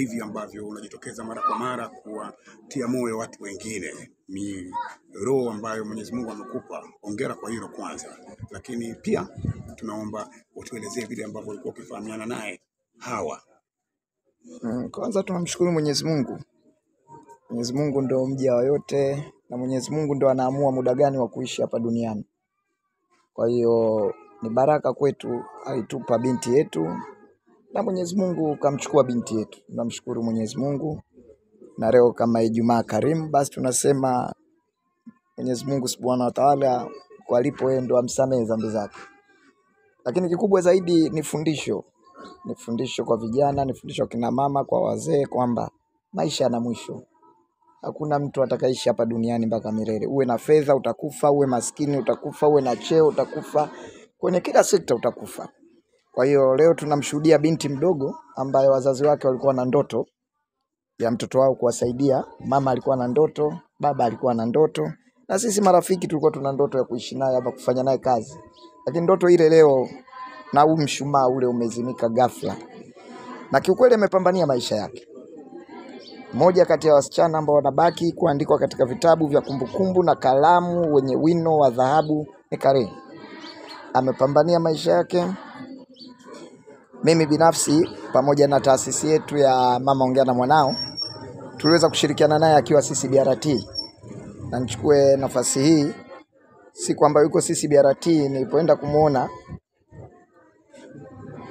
hivi ambavyo unajitokeza mara kwa mara kuwatia moyo watu wengine. Ni roho ambayo Mwenyezi Mungu amekupa. Hongera kwa hilo kwanza, lakini pia tunaomba utuelezee vile ambavyo ulikuwa ukifahamiana naye Hawa. Kwanza tunamshukuru Mwenyezi Mungu. Mwenyezi Mungu ndo mja wa yote na Mwenyezi Mungu ndo anaamua muda gani wa kuishi hapa duniani. Kwa hiyo ni baraka kwetu, alitupa binti yetu na Mwenyezi Mungu kamchukua binti yetu. Tunamshukuru Mwenyezi Mungu, na leo kama Ijumaa Karimu, basi tunasema Mwenyezi Mungu Subhanahu wa Ta'ala kwa alipo yeye ndo amsamehe dhambi zake. Lakini kikubwa zaidi ni fundisho. Ni fundisho kwa vijana, ni fundisho kwa kina mama, kwa wazee kwamba maisha yana mwisho. Hakuna mtu atakayeishi hapa duniani mpaka milele. Uwe na fedha utakufa, uwe maskini utakufa, uwe na cheo utakufa, kwenye kila sekta utakufa. Kwa hiyo leo tunamshuhudia binti mdogo ambaye wazazi wake walikuwa na ndoto ya mtoto wao kuwasaidia. Mama alikuwa na ndoto, baba alikuwa na ndoto, na sisi marafiki tulikuwa tuna ndoto ya kuishi naye hapa, kufanya naye kazi. Lakini ndoto ile leo na huu mshumaa ule umezimika ghafla. Na kiukweli amepambania maisha yake. Moja kati ya wasichana ambao wanabaki kuandikwa katika vitabu vya kumbukumbu na kalamu wenye wino wa dhahabu ni Karin. Amepambania maisha yake. Mimi binafsi pamoja na taasisi yetu ya Mama Ongea na Mwanao tuliweza kushirikiana naye akiwa CCBRT. Na nichukue nafasi hii, siku ambayo yuko CCBRT nilipoenda kumuona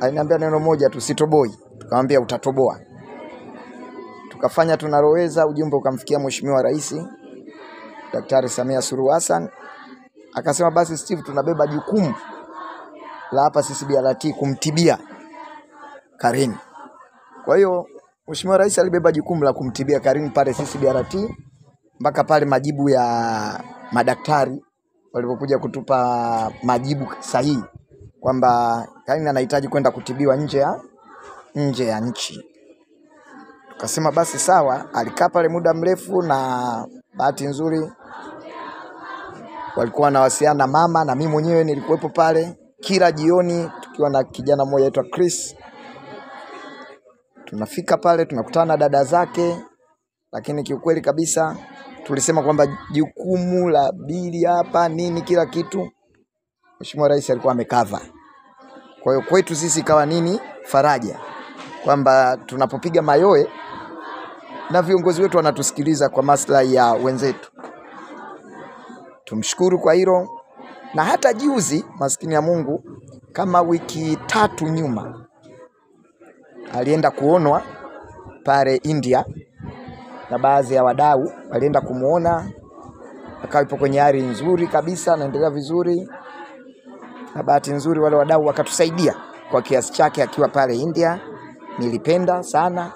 aliniambia neno moja tu, sitoboi. Tukamwambia utatoboa. Tukafanya tunaloweza, ujumbe ukamfikia Mheshimiwa Rais Daktari Samia Suluhu Hassan. Akasema basi Steve, tunabeba jukumu la hapa CCBRT kumtibia Karin. Kwa hiyo Mheshimiwa Rais alibeba jukumu la kumtibia Karin pale CCBRT mpaka pale majibu ya madaktari walipokuja kutupa majibu sahihi kwamba Karin anahitaji kwenda kutibiwa nje ya nchi. Tukasema basi sawa. Alikaa pale muda mrefu na bahati nzuri walikuwa wanawasiliana mama na mimi mwenyewe nilikuwepo pale kila jioni tukiwa na kijana mmoja aitwa Chris. Tunafika pale tunakutana na dada zake, lakini kiukweli kabisa tulisema kwamba jukumu la bili hapa nini kila kitu Mheshimiwa Rais alikuwa amekava. Kwa hiyo kwetu sisi ikawa nini faraja kwamba tunapopiga mayowe na viongozi wetu wanatusikiliza kwa maslahi ya wenzetu. Tumshukuru kwa hilo. Na hata juzi maskini ya Mungu kama wiki 3 nyuma alienda kuonwa pale India na baadhi ya wadau walienda kumuona, akawa yupo kwenye hali nzuri kabisa, anaendelea vizuri. Na bahati nzuri wale wadau wakatusaidia kwa kiasi chake akiwa pale India. Nilipenda sana.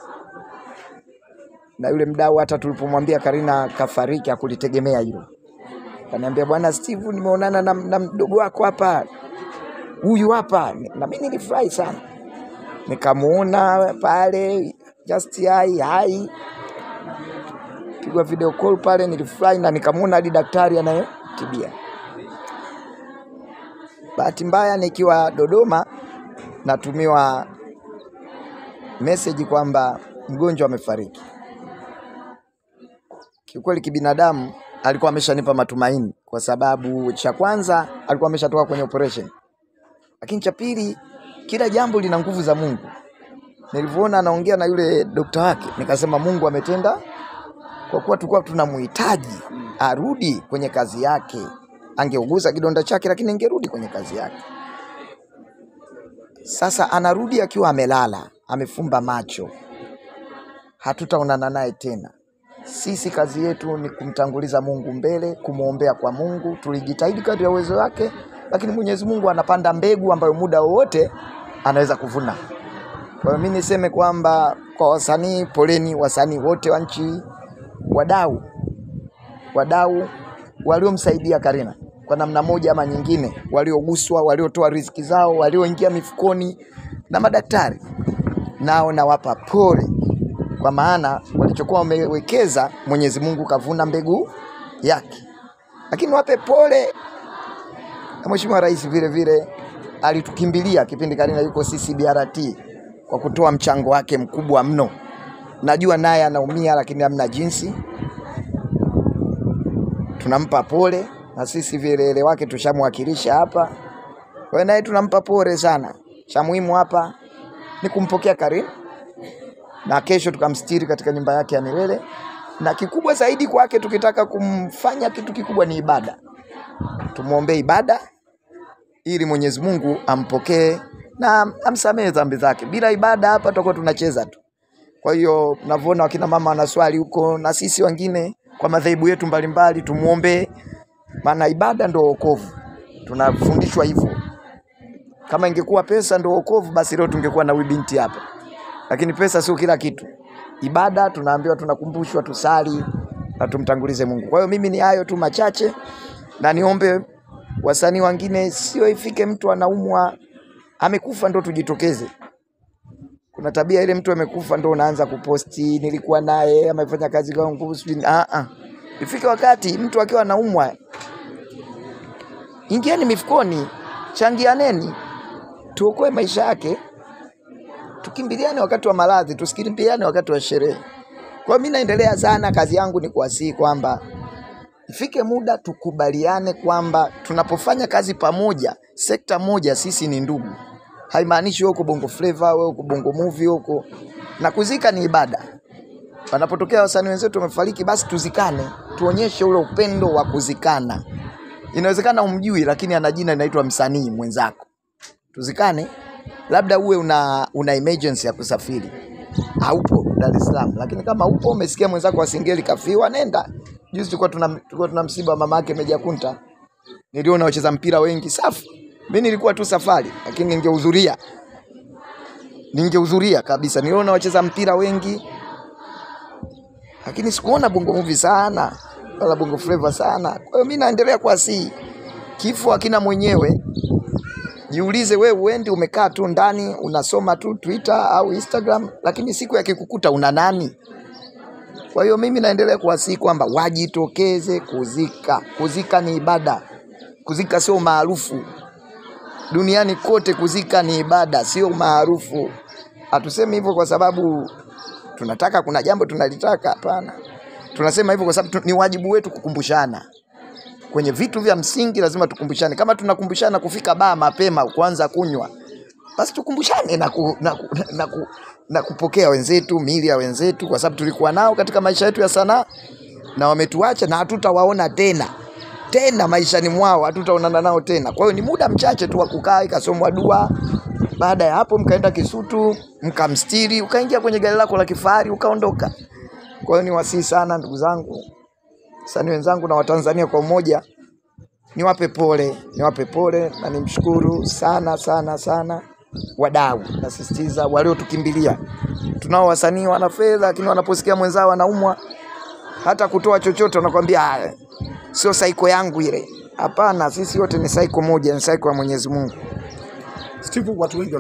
Na yule mdau hata tulipomwambia Karina kafariki hakulitegemea hilo. Kaniambia bwana Steve, nimeonana na mdogo wako hapa, huyu hapa. Na mimi nilifurahi sana. Nikamuona pale just hai pigwa video call pale, nilifurahi na nikamuona hadi daktari anayetibia. Bahati mbaya nikiwa Dodoma natumiwa message kwamba mgonjwa amefariki. Kiukweli kibinadamu alikuwa ameshanipa matumaini, kwa sababu cha kwanza alikuwa ameshatoka kwenye operation. Lakini cha pili, kila jambo lina nguvu za Mungu. Nilivyoona anaongea na yule dokta wake, nikasema Mungu ametenda, kwa kuwa tulikuwa tunamhitaji arudi kwenye kazi yake. Angeuguza kidonda chake lakini angerudi kwenye kazi yake. Sasa anarudi akiwa amelala, amefumba macho. Hatutaonana naye tena. Sisi kazi yetu ni kumtanguliza Mungu mbele, kumuombea kwa Mungu. Tulijitahidi kadri ya uwezo wake, lakini Mwenyezi Mungu anapanda mbegu ambayo muda wowote anaweza kuvuna. Kwa hiyo mimi niseme kwamba kwa wasanii, poleni wasanii wote wa nchi, wadau waliomsaidia Karina kwa namna moja ama nyingine, walioguswa, waliotoa riziki zao, walioingia mifukoni, na madaktari nao nawapa pole, kwa maana walichokuwa wamewekeza Mwenyezi Mungu kavuna mbegu yake. Lakini wape pole na Mheshimiwa Rais vile vile alitukimbilia kipindi Karina yuko CCBRT kwa kutoa mchango wake mkubwa mno. Najua naye anaumia, lakini hamna jinsi. Tunampa pole, na sisi vielele wake tushamwakilisha hapa. Kwa hiyo naye tunampa pole sana. Cha muhimu hapa ni kumpokea Karim na kesho tukamstiri katika nyumba yake ya milele, na kikubwa zaidi kwake tukitaka kumfanya kitu kikubwa ni ibada. Tumuombe ibada ili Mwenyezi Mungu ampokee na amsamehe dhambi zake. Bila ibada hapa tutakuwa tunacheza tu. Kwa hiyo mnavyoona wakina mama wanaswali huko, na sisi wengine kwa madhehebu yetu mbalimbali tumuombe, maana ibada ndio wokovu. Tunafundishwa hivyo. Kama ingekuwa pesa ndio wokovu, basi leo tungekuwa na huyu binti hapa. Lakini pesa sio kila kitu. Ibada tunaambiwa, tunakumbushwa tusali na tumtangulize Mungu. Kwa hiyo mimi ni hayo tu machache, na niombe wasanii wengine, sio ifike mtu anaumwa amekufa ndo tujitokeze. Kuna tabia ile mtu amekufa ndo unaanza kuposti nilikuwa naye amefanya kazi kwa nguvu sijui. Ifike wakati mtu akiwa anaumwa, ingieni mifukoni, changianeni, tuokoe maisha yake. Tukimbiliane wakati wa maradhi, tusikimbiliane wakati wa sherehe. Kwa hiyo mimi naendelea sana, kazi yangu ni kuwasihi kwamba ifike muda tukubaliane kwamba tunapofanya kazi pamoja, sekta moja, sisi ni ndugu. Haimaanishi wewe uko Bongo Flava, wewe uko Bongo Movie, uko na kuzika ni ibada. Panapotokea wasanii wenzetu wamefariki, basi tuzikane, tuonyeshe ule upendo wa kuzikana. Inawezekana umjui, lakini ana jina linaitwa msanii mwenzako. Tuzikane. Labda uwe una emergency ya kusafiri, haupo Dar es Salaam, lakini kama upo umesikia mwenzako wa Singeli kafiwa, nenda. Juzi tulikuwa tuna msiba wa mama yake Meja Kunta, niliona wacheza mpira wengi safi. Mimi nilikuwa tu safari, lakini ningehudhuria kabisa. Niliona wacheza mpira wengi, lakini sikuona Bongo Movie sana wala Bongo Flava sana. Kwa hiyo mimi naendelea kuwasihi, kifo hakina mwenyewe. Jiulize wewe, uende umekaa tu ndani unasoma tu Twitter au Instagram, lakini siku yakikukuta una nani? Kwa hiyo mimi naendelea kuwasihi kwamba wajitokeze kuzika. Kuzika ni ibada. Kuzika sio maarufu. Duniani kote kuzika ni ibada, sio maarufu. Hatusemi hivyo kwa sababu tunataka, kuna jambo tunalitaka, hapana. Tunasema hivyo kwa sababu ni wajibu wetu kukumbushana. Kwenye vitu vya msingi lazima tukumbushane. Kama tunakumbushana kufika baa mapema kuanza kunywa, basi tukumbushane na kupokea wenzetu, miili ya wenzetu, kwa sababu tulikuwa nao katika maisha yetu ya sanaa na wametuacha na hatutawaona tena maishani mwao, hatutaonana nao tena. Kwa hiyo ni muda mchache tu wa kukaa, ikasomwa dua. Baada ya hapo mkaenda Kisutu, mkamstiri, ukaingia kwenye gari lako la kifahari ukaondoka. Kwa hiyo ni wasihi sana ndugu zangu, wasanii wenzangu na Watanzania kwa umoja, niwape pole, niwape pole na nimshukuru sana sana sana wadau, nasisitiza waliotukimbilia. Tunao wasanii wana fedha, lakini wanaposikia mwenzao anaumwa, hata kutoa chochote wanakuambia sio saiko yangu ile. Hapana, sisi wote ni saiko moja, ni saiko ya Mwenyezi Mungu. Steve, watu wengi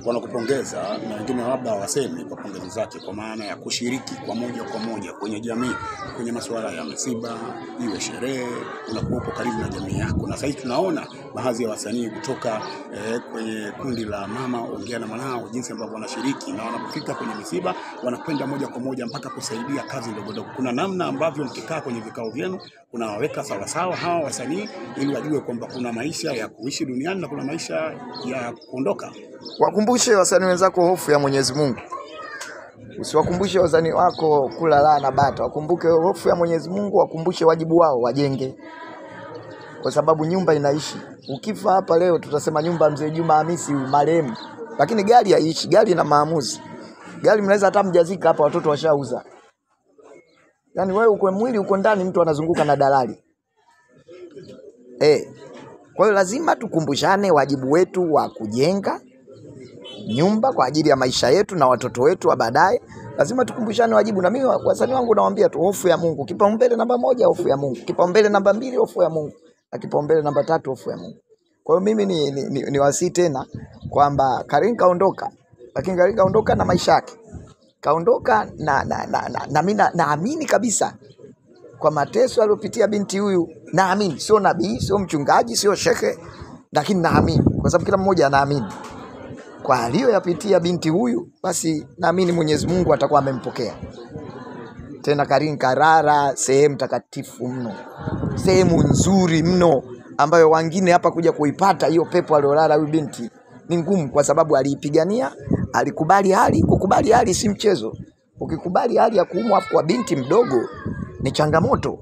wanakupongeza na wengine labda hawasemi kwa pongezi zake, kwa maana ya kushiriki kwa moja kwa moja kwenye jamii, kwenye masuala ya misiba, iwe sherehe, unakuwepo karibu na jamii yako. Na sasa tunaona baadhi ya wasanii kutoka kwenye kundi la Mama Ongea na Mwanao, jinsi ambavyo wanashiriki na wanapofika kwenye misiba wanakwenda moja kwa moja mpaka kusaidia kazi ndogo ndogo. Kuna namna ambavyo mkikaa kwenye vikao vyenu unawaweka sawa sawa hawa wasanii ili wajue kwamba kuna maisha ya kuishi duniani na kuna maisha ya kuondoka. Wakumbushe wasanii wenzako hofu ya Mwenyezi Mungu. Usiwakumbushe wasanii wako kula raha na bata. Wakumbuke hofu ya Mwenyezi Mungu, wakumbushe wajibu wao wajenge. Kwa sababu nyumba inaishi. Ukifa hapa leo tutasema nyumba mzee Juma Hamisi marehemu. Lakini gari haiishi, gari ina maamuzi. Gari mnaweza hata mjazika hapa, watoto washauza. Yaani wewe uko mwili uko ndani, mtu anazunguka na dalali. Kwa hiyo lazima tukumbushane wajibu wetu wa kujenga nyumba kwa ajili ya maisha yetu na watoto wetu wa baadaye. Lazima tukumbushane wajibu. Na mimi wasanii wangu nawaambia tu hofu ya Mungu. Kipaumbele namba 1 hofu ya Mungu. Kipaumbele namba 2 hofu ya Mungu. Na kipaumbele namba 3 hofu ya Mungu. Kwa hiyo mimi ni wasihi tena kwamba Karim kaondoka, lakini Karim kaondoka na maisha yake. Kaondoka na mimi naamini kabisa kwa mateso aliyopitia binti huyu, naamini sio nabii, sio mchungaji, sio shekhe, lakini naamini kwa sababu kila mmoja anaamini Kwa aliyoyapitia binti huyu, basi naamini Mwenyezi Mungu atakuwa amempokea. Tena Karim Karara, sehemu takatifu mno, sehemu nzuri mno, ambayo wengine hapa kuja kuipata hiyo pepo aliyolala huyu binti ni ngumu, kwa sababu aliipigania, alikubali hali. Kukubali hali si mchezo. Ukikubali hali ya kuumwa kwa binti mdogo ni changamoto.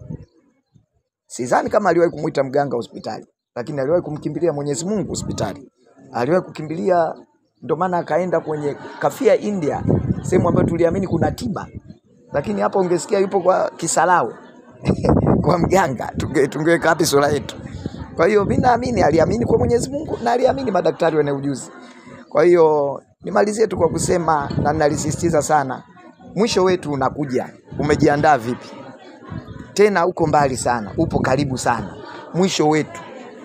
Sidhani kama aliwahi kumuita mganga hospitali, lakini aliwahi kumkimbilia Mwenyezi Mungu hospitali. Aliwahi kukimbilia, ndio maana akaenda kwenye kafia India, sehemu ambayo tuliamini kuna tiba. Lakini hapo ungesikia yupo kwa kisalao kwa mganga, tungeweka wapi sura yetu? Kwa hiyo mimi naamini aliamini kwa Mwenyezi Mungu na aliamini madaktari wenye ujuzi. Kwa hiyo nimalizie tu kwa kusema, na ninalisisitiza sana, mwisho wetu unakuja. Umejiandaa vipi? Tena uko mbali sana, upo karibu sana. Mwisho wetu.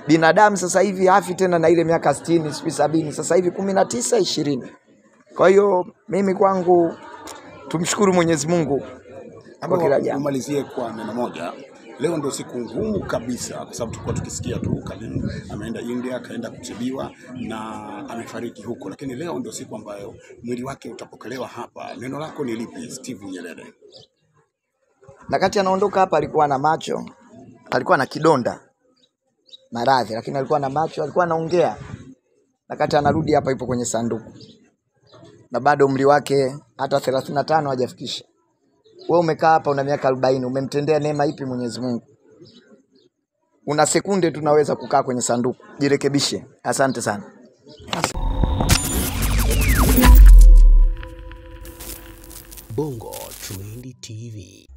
Binadamu sasa hivi hafi tena na ile miaka 60, 70, sasa hivi 19, 20. Kwa hiyo mimi kwangu tumshukuru Mwenyezi Mungu kwa kila jambo. Umalizie kwa neno moja. Leo ndio siku ngumu kabisa, kwa sababu tulikuwa tukisikia tu Karim ameenda India, akaenda kutibiwa na amefariki huko, lakini leo ndio siku ambayo mwili wake utapokelewa hapa. Neno lako ni lipi, Steve Nyerere? Na kati anaondoka hapa alikuwa na macho, alikuwa na kidonda maradhi, lakini alikuwa na macho, alikuwa anaongea. Na kati anarudi hapa yupo kwenye sanduku, na bado umri wake hata 35 hajafikisha. Wewe umekaa hapa una miaka 40, umemtendea neema ipi Mwenyezi Mungu? Una sekunde tunaweza kukaa kwenye sanduku. Jirekebishe. Asante sana. Bongo Trendy TV.